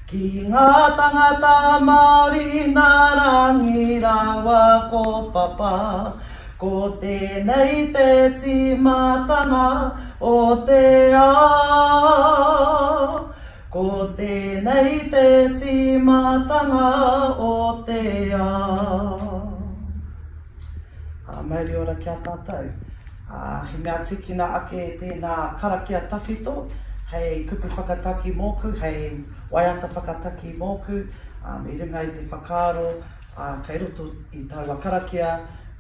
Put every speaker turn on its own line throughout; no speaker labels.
Ki ngā tangata Māori nā Rangi rāua ko Papa, ko tēnei te tīmatanga o te ao. Ko tēnei te tīmatanga o te ao. Ā, mauri ora ki a tātou. Ā, he mea tīkina ake tēnā karakia tawhito hei kupu whakataki mōku, hei waiata whakataki mōku, ā, i runga i te whakaaro, ā, kei roto i taua karakia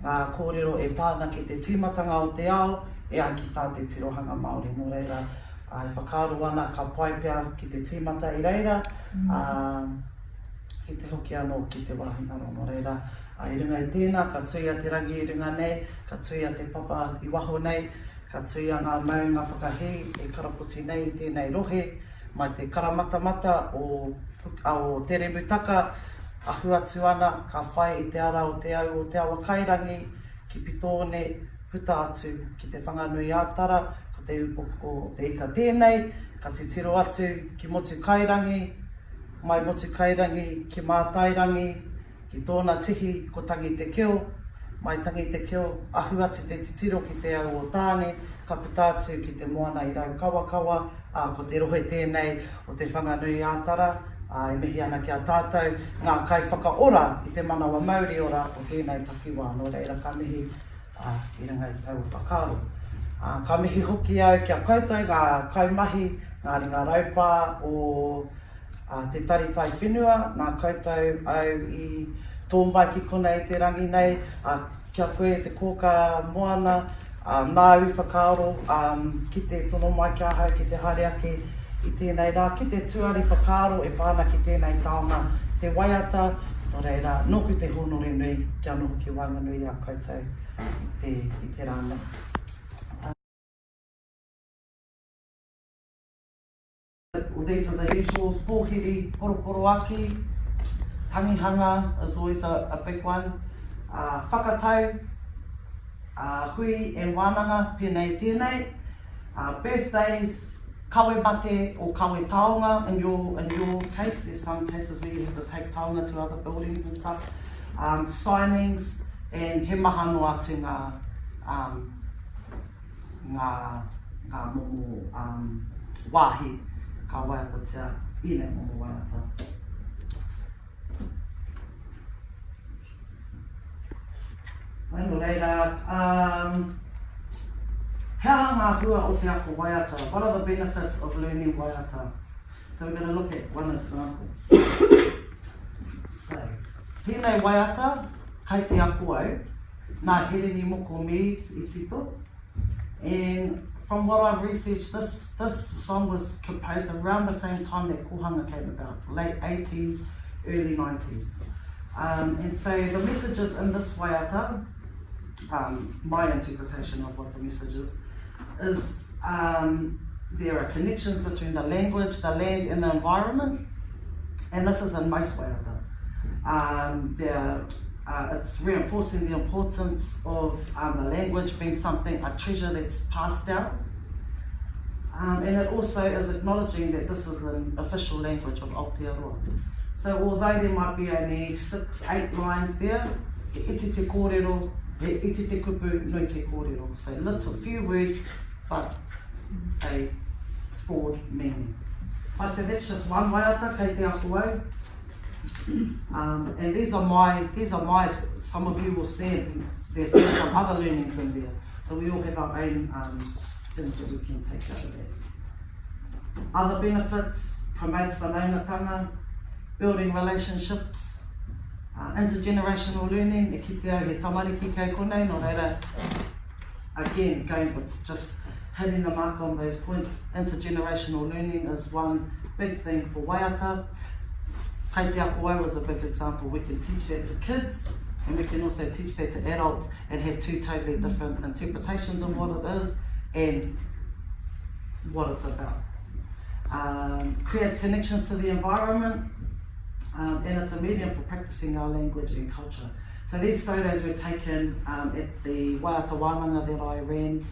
ngā kōrero e pā ana ki te tīmatanga o te ao e ai ki tā te tirohanga Māori. Nō reira, ā, e whakaaro ana ka pai pea ki te tīmata i reira, ā, ki te hoki anō ki te wāhi ngaro. Nō reira, ā, i runga i tēnā, ka tuia te rangi i runga nei, ka tuia te papa i waho nei, ka tuia ngā maunga whakahī e karapoti nei i tēnei rohe, mai te karamatamata o, o Te Remutaka, ahu atu ana, ka whai i te ara o te au o Te Awakairangi ki Pitoone, puta atu ki Te Whanganui-ā-Tara, ko Te Ūpoko o te Ika tēnei, ka titiro atu ki Motukairangi, Mai Motukairangi ki Mātairangi, ki tōna tihi ko Tangi Te Keo, mai Tangi Te Keo, ahu atu te titiro ki te au o Tāne, ka puta atu ki te moana i Raukawakawa, ā, ko te rohe tēnei o Te Whanganui-ā-Tara, ā, e mihi ana ki a tātou ngā kaiwhakaora i te manawa mauri ora o tēnei takiwā, nō reira ka mihi, ā, i runga i taua whakaaro. Ā, ka mihi hoki au ki a koutou ngā kaimahi, ngā ringa raupā o Te Tari Taiwhenua, nā koutou au i tō mai ki konei i te rangi nei, ā, kia koe te kōkā moana, ā, nāu i whakaaro, ā, ki te tono mai ki ahau ki te haere ake i tēnei rā, ki te tuari whakaaro e pā ana ki tēnei taonga, te waiata, nō reira, nōku te hōnore nui kia noho ki waenganui i a koutou i te, i te rā nei. Well, these are the usuals, pōhiri, poroporoaki, tangihanga is always a, a big one, uh, whakatau, uh, hui and wānanga, pēnei tēnei, uh, birthdays, kawe mate or kawe taonga in your, in your case, there's some cases where you have to take taonga to other buildings and stuff, um, signings, and he maha noa atu ngā, um, ngā, ngā momo um, wāhi ka waiatatia ēnei momo waiata. Ai, nō reira, um, he aha ngā hua o te ako waiata? What are the benefits of learning waiata? So we're going to look at one example. So, tēnei waiata, kai te ako au, nā Hirini Moko Mead i tito. And from what I've researched, this, this song was composed around the same time that Kohanga came about, late 80s, early 90s. Um, and so the messages in this waiata, um, my interpretation of what the message is, is um, there are connections between the language, the land and the environment, and this is in most waiata. Um, there, uh, it's reinforcing the importance of um, the language being something, a treasure that's passed down. Um, and it also is acknowledging that this is an official language of Aotearoa. So although there might be only six, eight lines there, he iti te kōrero, he iti te kupu, nui te kōrero. So little, few words, but a broad meaning. I so that's just one waiata kei te ako au. Um, and these are my, these are my, some of you will see there's, there's some other learnings in there. So we all have our own um, things that we can take out of that. Other benefits, promotes whanaungatanga, building relationships, uh, intergenerational learning, e kite au he tamariki kei konei, nō reira, again, going with just hitting the mark on those points, intergenerational learning is one big thing for waiata. Kai te ako au is a big example. We can teach that to kids and we can also teach that to adults and have two totally different interpretations of what it is and what it's about. Um, creates connections to the environment um, and it's a medium for practicing our language and culture. So these photos were taken um, at the Waiata Wānanga that I ran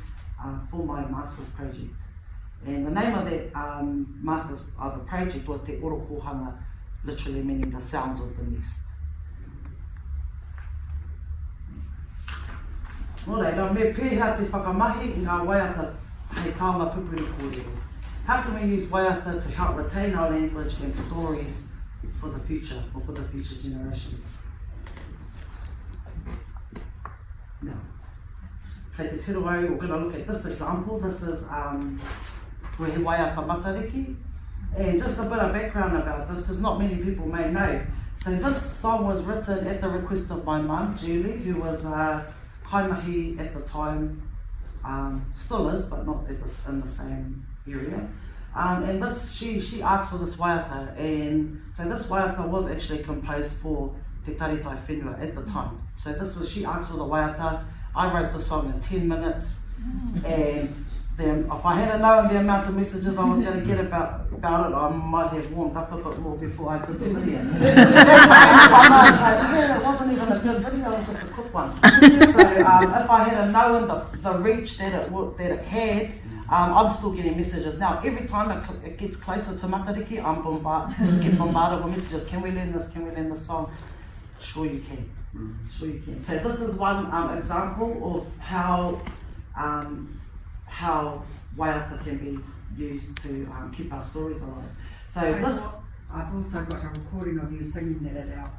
uh, for my master's project. And the name of that um, master's uh, the project was Te Orokohanga. Literally meaning the sounds of the nest. Nō reira, me pēhea te whakamahi i ngā waiata hei taonga pupuri kōrero? How can we use waiata to help retain our language and stories for the future or for the future generations? Now, kei te tiro au, we're going to look at this example. This is um, where he waiata matariki. And just a bit of background about this, because not many people may know. So this song was written at the request of my mum, Julie, who was a kaimahi at the time, um, still is, but not at the, in the same area. Um, and this, she, she asked for this waiata, and so this waiata was actually composed for Te Tari Taiwhenua at the time. So this was, she asked for the waiata, I wrote the song in 10 minutes, and then if I had known the amount of messages I was going to get about, about it, I might have warmed up a bit more before I did the video. I was like, yeah, it wasn't even a good video, it was just a quick one. So um, if I had known the, the reach that it, that it had, um, I'm still getting messages now. Every time it, it gets closer to Matariki, I'm bombard, just get bombarded with messages. Can we learn this? Can we learn this song? Sure you can. Sure you can. So this is one um, example of how um, how waiata can be used to um, keep our stories alive. So this.
I've also got a recording of you singing that at our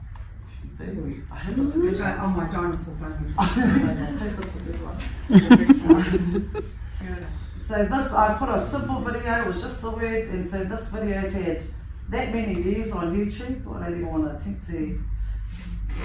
Do I hope it's a good one.
On my dinosaur phone.
I hope it's a good one. So this, I put a simple video, it was just the words, and so this video's had that many views on YouTube. I don't even want to attempt to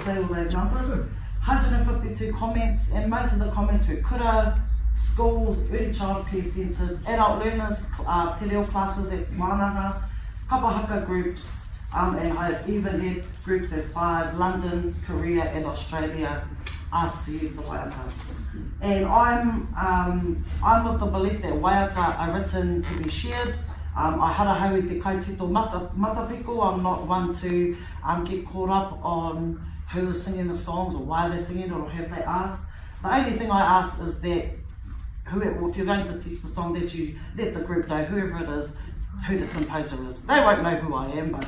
say all those numbers. 152 comments, and most of the comments were kura, schools, early childcare centres, adult learners, uh, te reo classes at wānanga, kapahaka groups, um, and I've even had groups as far as London, Korea, and Australia asked to use the waiata. And I'm, um, I'm of the belief that waiata are written to be shared. Um, I hara hau i te kaitito mata, matapiko. I'm not one to um, get caught up on who is singing the songs or why they're singing it or have they asked. The only thing I ask is that whoever, if you're going to teach the song, that you let the group know, whoever it is, who the composer is. They won't know who I am, but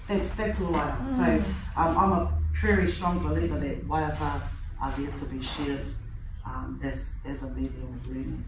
that's, that's all I ask. So um, I'm a very strong believer that waiata are there to be shared um, as, as a medium of learning.